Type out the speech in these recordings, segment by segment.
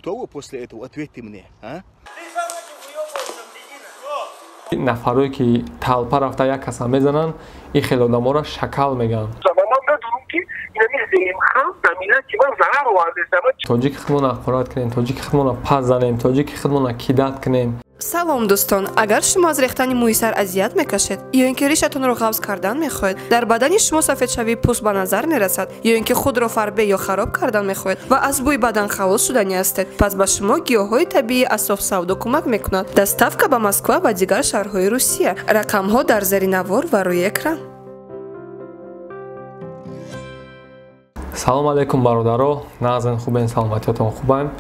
Кто вы после этого? Ответьте мне, а? Нафарое ки талпа рафта як каса мезананд, ин хеле одаморо шакал мегӯянд. Тоҷики худмона ҳақорат кунем, тоҷики худмона пас занем, тоҷики худмона кидат кунем. Салом, дӯстон! Агар шумо аз рехтани мӯи сар азият мекашед ё ин ки ришатонро ғафз кардан мехоҳед, дар бадани шумо сафедшавии пӯст ба назар мерасад, ё ин ки худро фарбе ё хароб кардан мехоҳед ва аз бӯи бадан халос шудани ҳастед, пас ба шумо гиёҳҳои табиии Асоф Савдо кӯмак мекунад. Доставка ба Москва ва дигар шаҳрҳои Русия. Рақамҳо дар зери навор ва рӯи экран. Салом алейкум, бародаро! Нағзен, хубен, саломатиятон хубанд.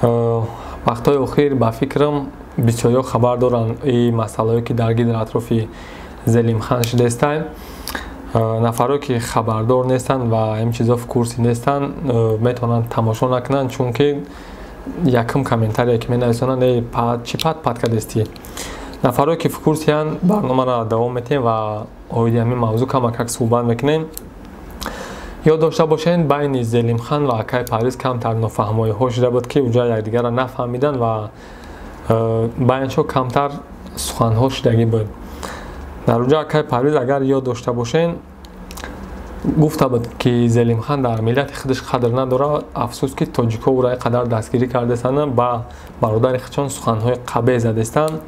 Вақтҳои охир, ба фикрам, бисёриҳо хабар доранд ин масъалаҳое ки дар гирди атрофи Зелимхан шудастанд. Нафарое ки хабардор нестанд ва ин чизо в курсе нестанд, метавонанд тамошо накунанд, чунки якум комментарие ки менависонанд: «Эй, чӣ пат пат кардестӣ?» Нафарое ки в курсе янд, барномаро давом метиҳем ва оиди ҳамин мавзӯъ камакак суҳбат мекунем. Ёд дошта бошед, байни Зелимхан ва акай Парвиз камтар нофаҳмоиҳо шуда буд, ки уҷа якдигарро нафаҳмиданд ва байншо камтар суханҳо шудагӣ буд. Дар уҷа акай Парвиз, агар ёд дошта бошед, гуфта буд, ки Зелимхан дар миллати худаш қадр надорад, афсӯс ки тоҷикҳо ӯро ин қадар дастгирӣ кардастанд, ба бародари худшон суханҳои қабеҳ задастанд,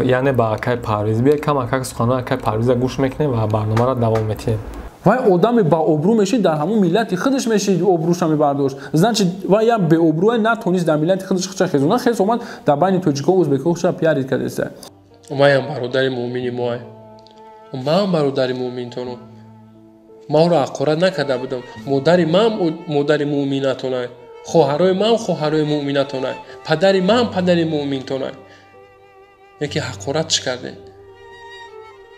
яъне ба акай Парвиз. Биё, камакак суханҳои акай Парвиза гӯш мекунем ва барномаро давом метиҳем. Вай одами ба обрӯ мешид, дар ҳамун миллати худаш мешид, обрӯша мебардошт. Значит, вай як беобрӯе натонист дар миллати худаш худша хезона, хез омад, дар байни тоҷикҳо, ӯзбекҳо худша пиарить кардеста. Маям бародари муъмини моай, ман бародари муъминтонам, ман ӯро ҳақорат накарда будам. Модари ман модари муъминатонай, хоҳарои ман хоҳарои муъминатонай, падари ман падари муъминтонай. Яке ҳақорат чӣ кардем?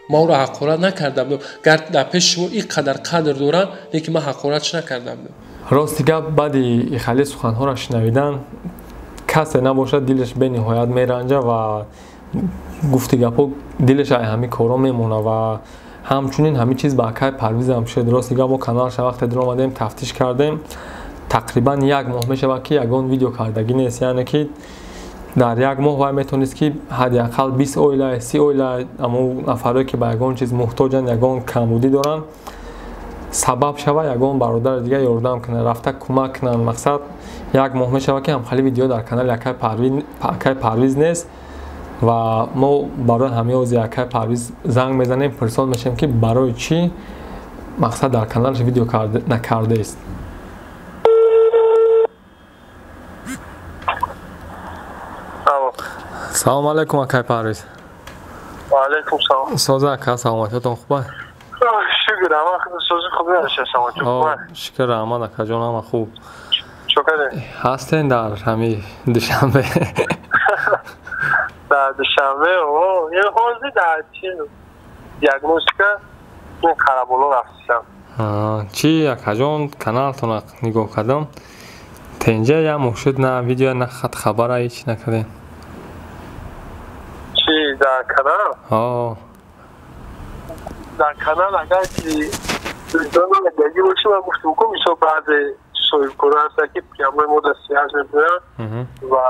Ман ӯро ҳақорат накарда будам. Гар дар пеши шумо ин қадар қадр дорам, лекин ман ҳақоратш накарда будам. Рости гап, баъди ихали суханҳоро шунавидан, касе набошад, дилаш бениҳоят меранҷа ва гуфти гапҳо дилаш ай ҳамин корҳо мемона. Ва ҳамчунин ҳамин чиз ба акай Парвизам шуд. Рости гап, мо каналша вақте даромадем, тафтиш кардем, тақрибан як моҳ мешавад, ки ягон видео кардагӣ нест. Яъне ки дар як моҳ вай метавонист, ки ҳадди ақал 20 оила, 30 оила, амо нафарое ки ба ягон чиз муҳтоҷанд, ягон камбудӣ доранд, сабаб шава, ягон бародари дигар ёрдам кунад, рафта кӯмак кунанд. Мақсад, як моҳ мешавад, ки ҳамхали видео дар канали акай Парвиз нест. Ва мо барои ҳамин ози акай Парвиз занг мезанем, пурсон мешавем, ки барои чӣ, мақсад, дар каналаш видео накардааст. Салом алейкум, акай Парвиз. Алейкум салом. Соза, ака, саломатиятон хуба? Шукр, ҳама сози хуби аша, саломатӣ хуба. Шукр, раҳмат, акаҷон, ҳама хуб. Чо кардем? Ҳастен дар ҳами Душанбе? Дар Душанбе, о, ин ҳозир дар чи диагностика, ин Қараболо рафтисам. Чӣ, акаҷон, каналтона нигоҳ кардам, тенҷа як моҳ шуд, на видео, на хат хабара, ҳеч накардем. Чи, дар канал? Дар канал, агар ки даги боши, ман гуфтам ку, мисол, баъзе соҳибкоро ҳастанд, ки прямой мо дар связь мебиёянд ва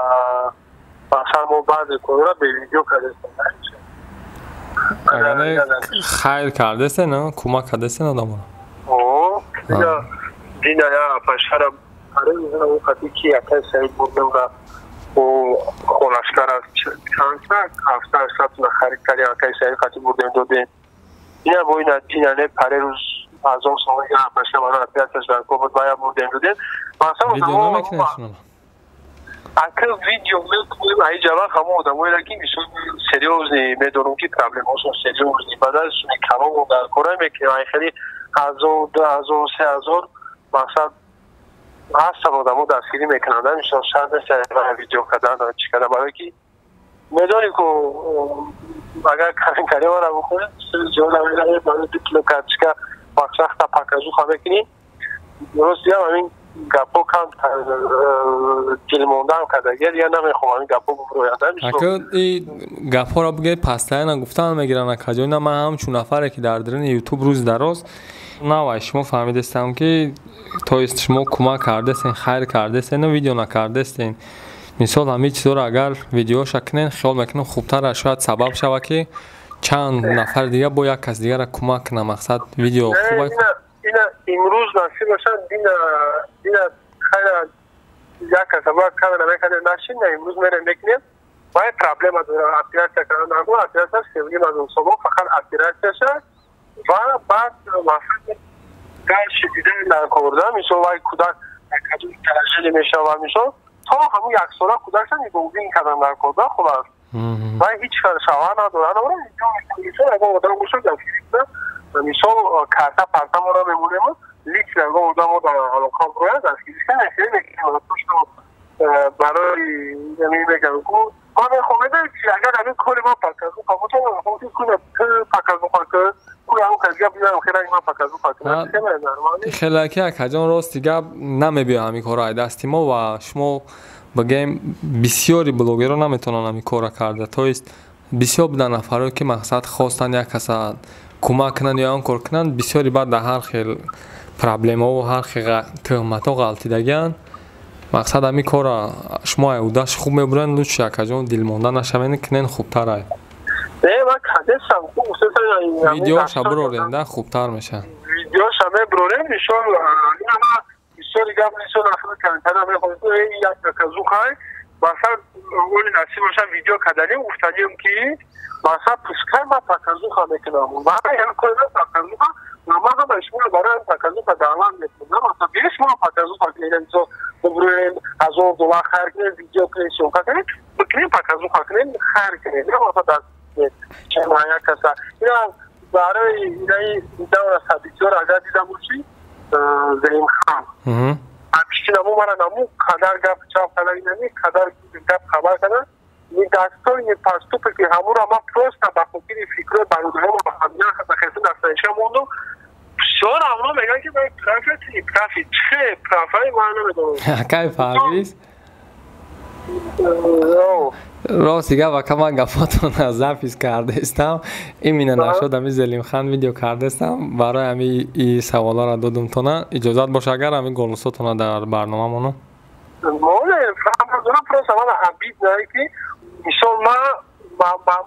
масалан мо баъзе корро бе видео кардастем. Хайр кардастен, кӯмак кардастен одаморо? Дина я пашара қати ки акай Саид бурдем рафт, о холашкар чанд ҳафта ҳаштсад харид кардем, акай Саид қати бурдем, додем. Ина бо ина дина не, паре рӯз азон сола я паша мана операцияш дар кор буд, бая бурдем, додем. Видео намекунед шумо? Ака, видео мекунем. Аиҷа вақт ҳамон одамоеро, ки мисол серьёзный, медонам, ки проблемаҳошон серьёзный, баъд суми калон дар кора мекунем. Ай хеле 1000, 2000, 3000, мақсад, ҳастан одамо дастгирӣ мекунанд. Мисол, шарт нест видео кардан, чӣ кардан, барое ки медонӣ ку, агар комментариҳоро бихонед, ҷо намедонед, барои 2 кило картошка вақт показуха мекунӣ. Рост гап, ҳамин гапҳо кам дилмондаам карда, дигар намехоҳам ҳамин гапҳо буброянд. Ака, и гапҳоро бигӯед, постоянно гуфтан мегиранд, акаҷон. Ина ман ҳамчун нафаре, ки дар даруни Ютуб рӯзи дароз Навай шумо фаҳмидестам, ки то есть шумо кӯмак кардестен, хайр кардестен, видео накардестен. Мисол, ҳамин чизоро агар видеоша кунен, хиёл мекунам, хубтар, шояд сабаб шава, ки чанд нафари дига бо як кас дигара кӯмак кунам. Мақсад, видео хуб. Ина имрӯз насиб бошад, дина хайра, як каса бояд камера мекардем, нашин, имрӯз мерем, мекунем. Вай проблема дора, операция кардан набуд, операция 3,5 ҳазор сомон фақат операцияша. Ва баъд масалан дальше дидани накорда, мисол, вай кӯдак положение мешавад, мисол, то ҳамун яксола кӯдакша нигоҳубин кардан дар корда. Хулас, вай ҳеҷ шавҳар надора. Мисол, ягон одам бошад, дастгирӣ кунад, мисол, карта партамонро мемонем, лично ягон одамо дар алоқа бирояд, дастгирӣ кунад, хеле мекунем. Барои мегам, ман мехоҳам, медонед, ки агар ҳамин кори ман показуха бошад, ман мехоҳам, ки куна показуха Хелаки, акаҷон, рости гап, намебиёд ҳамин корро ай дасти мо ва шумо. Бигӯем, бисёри блогерро наметавонанд ҳамин корро карда. То есть бисёр буданд нафарое, ки мақсад хостанд як каса кӯмак кунанд ё он кор кунанд, бисёри баъд дар ҳар хел проблемаву ҳар хел тӯҳматҳо ғалтидагианд. Мақсад, ҳамин корро шумо ай удаш хуб мебуранд. Лучше, акаҷон, дилмонда нашавед, кунен, хубтар ай. Видеоша бирорем да, хубтар мешавад. Видеоша мебирорем, мисол, бисёри гап, мисол, ахир комментария мехонем, як показухай. Масалан, оли насиб боша, видео каданем, гуфтанем, ки масалан, пускай ман показуха мекунам, ман кори показуха ва ман ҳама шуморо барои показуха даъват мекунам. Масалан, биё, шумо показуха кунед, мисол, бибурем, 1000 доллар хайр кунем, видео кунем, съёмка кунем, бикунем, показуха кунем, хайр кунем, масалан, як каса ина барои инаи давра сабитёр агар дида бошӣ, Зеимхан ҳамиши наму мара наму қадар гап чап қадар, инами қадар гап хабар кардам, недостойный поступок, ки ҳамуро ман просто ба хотири фикрҳои бародарам ба хеса дастаиша мондум. Бисёр ҳамно мегӯянд, ки ман профи, профи чихе профаи, ман намедонам. Кай Парвиз, рости гап, ака, ман гапотона запись кардестам, именно нашуд ҳами Зелимхан видео кардестам, барои ҳами и саволаро додумтона. Иҷозат боша, агар ҳами голосотона дар барнома моно. Просто мана обидно, ки мисол ман ба ман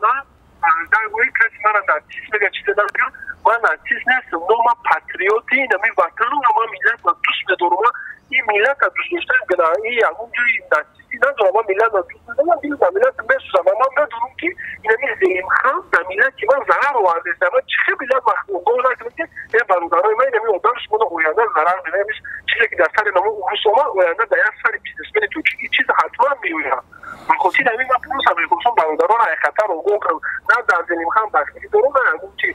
каси мара нацист мега, чизе намега. Ман нацист нестам, но ман патриоти инами ватану, ман миллатро дӯст медорам. Ин миллатро дӯст доштан гуна ин ягон ҷои нацистӣ надорам. Ман миллатро дӯст медорам, дил ба миллат месӯзам ва ман медонам, ки инами Зеимхан дар миллати ман зарар овардааст. Ман чӣ хел миллат огоҳ накунам, ки э, бародарои ман, инами одам шуморо оянда зарар медиҳад? Чизе ки дар сари намо урус омад, оянда дар як сари бизнесмени тоҷик ин чиз ҳатман меояд. Ба хотири ҳамин ман просто мехостам бародаронро ай хатар огоҳ кунам. На дар Зелимхан бахилӣ дорам, на ягон чи.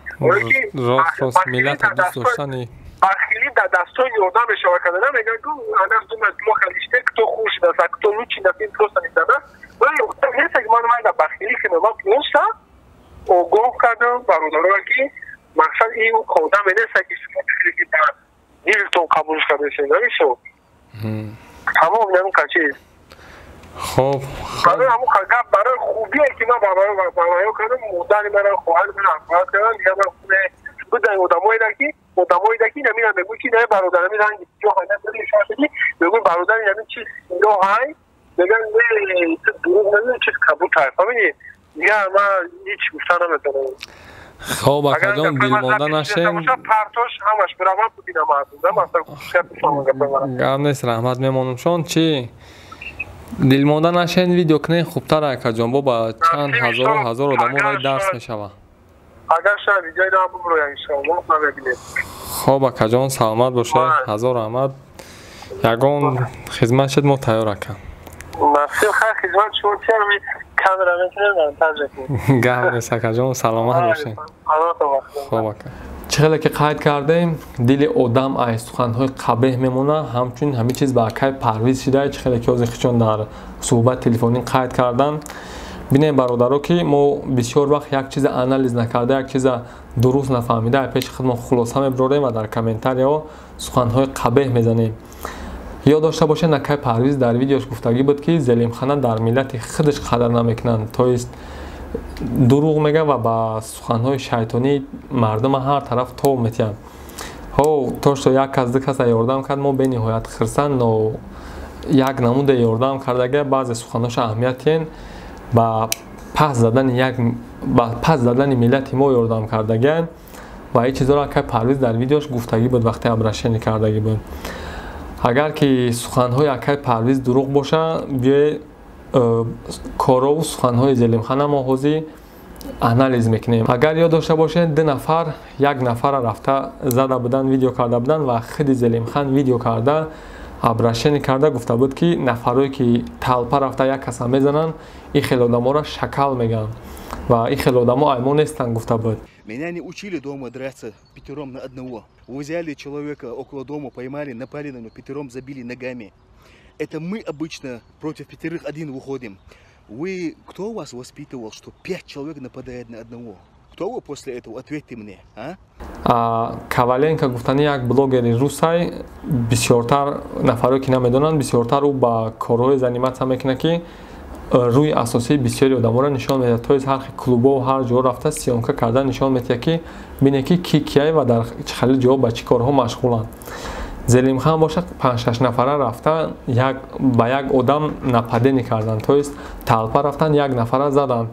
Рост, миллатро дӯст доштани. Бахилӣ дар дастони одам мешавад. Када намегӯяд, она думает, плохо лишь те, кто хуже нас, а кто лучше нас, им просто не дана. Нест, ки ман майда бахилӣ кунам. Ман просто огоҳ кардам бародароро, ки мақсад ин одаме нест, ки шумо фикре, ки дар дилтон қабул кардесед, намисо тамом намин чиз. Хоб. Барои ҳамун гап, барои хубие, ки ман бароё кардам, модари мара, хоҳари мара ҳақорат кардам. Дигар ман будан одамоеда, ки намина мегӯй, ки не, бародар, ами ранги сиёҳ мегӯй, бародар, ами чиз сиёҳ ҳай, мегӯян, не, ту дурӯғ намегӯй, чиз кабут ҳай. Фаҳмидӣ? Дигар ман ҳеҷ гуфта наметавонам. Хоб, акаҷон, дилмонда нашем. Партош ҳамаш биравам, бибинам мардум. Гап нест, раҳмат, мемонумшон. Чӣ, дилмонда нашен, видео кунен, хубтар, акаҷон, бо ба чанд ҳазору ҳазор одамо рай дарс мешавад. Агар шояд видеои нам буброя, иншоаллоҳ, мебинем. Хоб, акаҷон, саломат бошед, ҳазор раҳмат. Ягон хизмат шуд, мо тайёр, ака. Насиб, хайр, хизмат шумо чи, ҳами камера мекунем, монтаж мекунем. Гап нест, акаҷон, саломат бошед. Хоб, ака, чӣ хеле ки қайд кардем, дили одам аз суханҳои қабеҳ мемонад. Ҳамчунин ҳамин чиз ба акай Парвиз шида, чӣ хеле ки ҳозир хичон дар суҳбати телефонӣ қайд кардан. Бинем, бародаро, ки мо бисёр вақт як чиза анализ накарда, як чиза дуруст нафаҳмида, пеши худмон хулоса мебирорем ва дар комментарияҳо суханҳои қабеҳ мезанем. Ёд дошта бошед, акай Парвиз дар видеош гуфтагӣ буд, ки Зелимхана дар миллати худаш қадр намекунанд, то есть дурӯғ мега ва ба суханҳои шайтонӣ мардума ҳар тараф тов метиҳанд. Ҳо, то что як кас ду каса ёрдам кард, мо бениҳоят хирсанд, но як намуде ёрдам кардага баъзе суханоша аҳамият тиҳен, ба пас задани миллати мо ёрдам кардаган ва ин чизоро акай Парвиз дар видеош гуфтагӣ буд вақте обращение кардагӣ буд. Агар ки суханҳои акай Парвиз дурӯғ боша, биёе корову суханҳои Зелимхана мо ҳозир анализ мекунем. Агар ёд дошта бошед, ду нафар як нафара рафта зада буданд, видео карда буданд ва худи Зелимхан видео карда обращение карда гуфта буд, ки нафарое ки талпа рафта як каса мезананд, ин хел одаморо шакал мегӯянд ва ин хел одамо аймо нестанд гуфта буд. Меня не учили дома драться пятером на одного. Вы взяли человека около дома, поймали, напали на него, пятером забили ногами. Это мы обычно против пятерых один выходим. Вы, кто вас воспитывал, что 5 человек нападает на одного? Кто вы после этого? Ответьте мне, а? Коваленко гуфтани як блогери русай, бисёртар нафаро ки намедонанд, бисёртар ӯ ба корҳои заниматься мекунад, ки рӯи асосии бисёри одаморо нишон медиҳад. То есть ҳар хел клубо ҳар ҷо рафта съёмка карда нишон медиҳад, ки бине ки ки кияй ва дар чӣ хеле ҷо ба чӣ корҳо машғуланд. Зелимхан бошад 5-6 нафара рафта ба як одам нападение карданд, то есть талпа рафтан як нафара заданд.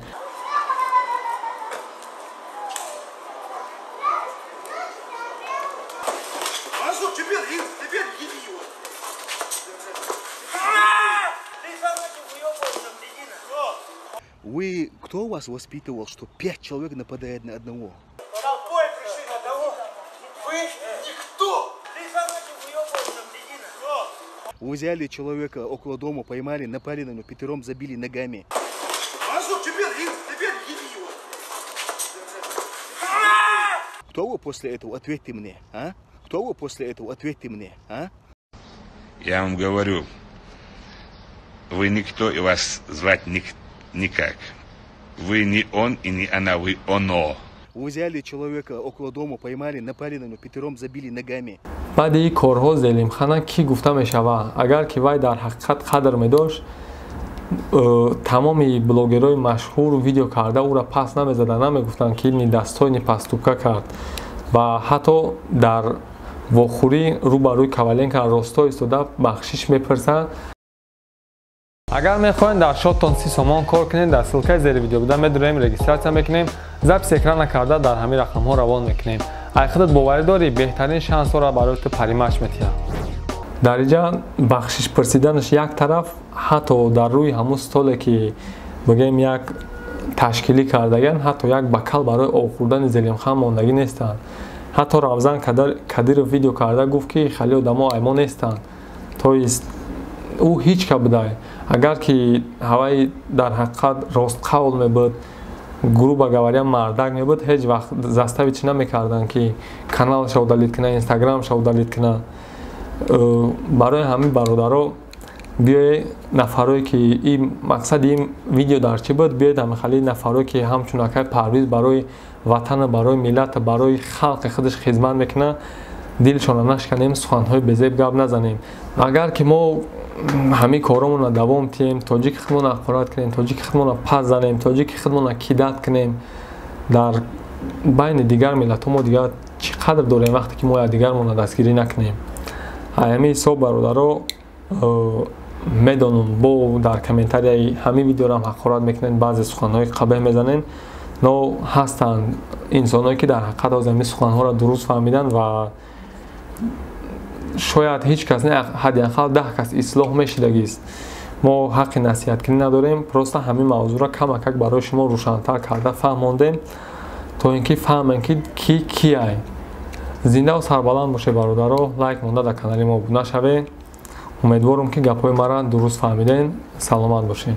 Вы, кто вас воспитывал, что 5 человек нападает на одного? Толпой пришли на одного. Вы никто! Вы взяли человека около дома, поймали, напали на него, пятером забили ногами. Кто вы после этого? Ответьте мне, а? Кто вы после этого? Ответьте мне, а? Я вам говорю, вы никто и вас звать никак. Вы не он и не она, вы оно. Вы взяли человека около дома, поймали, напали на него, пятером забили ногами. Баъди ин корҳо Зелимхана кӣ гуфта мешавад? Агар ки вай дар ҳақиқат қадр медошт, тамоми блогерҳои машҳур видео карда ӯро пас намезаданд, намегуфтанд ки недостойный поступка кард ва ҳатто дар вохӯрӣ рӯ ба рӯи Коваленко росто истода бахшиш мепурсанд. Агар мехоҳед дар шоттон 30 сомон кор кунед, дар ссылкаи зери видео буда медурем, регистрация мекунем, запись экрана карда дар ҳамин рақамҳо равон мекунем. Ай худат боварӣ дорӣ, беҳтарин шансҳоро барои ту паримаш метиҳад. Дар инҷа бахшиш пурсиданаш як тараф, ҳатто дар рӯи ҳамун столе ки бигӯем як ташкилӣ кардаган, ҳатто як бакал барои об хӯрдани Зелимхан мондагӣ нестанд. Ҳатто Рамзан Кадиров видео карда гуфт, ки хеле одамо аймо нестанд. То есть ӯ ҳеҷ ка будай. Агар ки ҳавай дар ҳақиқат ростқавл мебуд, грубо говоря, мардак мебуд, ҳеҷ вақт заставить намекарданд, ки каналша удалить кунад, инстаграмша удалить кунад. Барои ҳамин бародаро биёе нафарое ки ин мақсади ин видео дар чӣ буд, биёед ҳамин хали нафарое ки ҳамчун акай Парвиз барои ватана, барои миллата, барои халқи худаш хизмат мекунад, дилшонро нашканем, суханҳои безеб гап назанем. Агар ки мо ҳамин коромонро давом тиҳем, тоҷики худмонро ҳақорат кунем, тоҷики худмонро пас занем, тоҷики худмонро кидат кунем, дар байни дигар миллатҳо мо дигар чӣ қадр дорем вақте ки мо якдигармонро дастгирӣ накунем? Ҳамин ҳисоб бародаро, медонам бо дар комментарияи ҳамин видеорам ҳақорат мекунед, баъзе суханҳои қабеҳ мезанед, но ҳастанд инсонҳое ки дар ҳақиқат ҳозир ҳамин суханҳоро дуруст фаҳмиданд ва шояд ҳеҷ кас не, ҳадди ақал 10 кас ислоҳ мешидагист. Мо ҳаққи насиҳаткунӣ надорем, просто ҳамин мавзӯъро камакак барои шумо рӯшантар карда фаҳмондем, то ин ки фаҳмем ки ки кияй. Зиндаву сарбаланд бошед бародаро, лайк монда дар канали мо обуна шавед. Умедворам ки гапҳои маро дуруст фаҳмидем. Саломат бошед.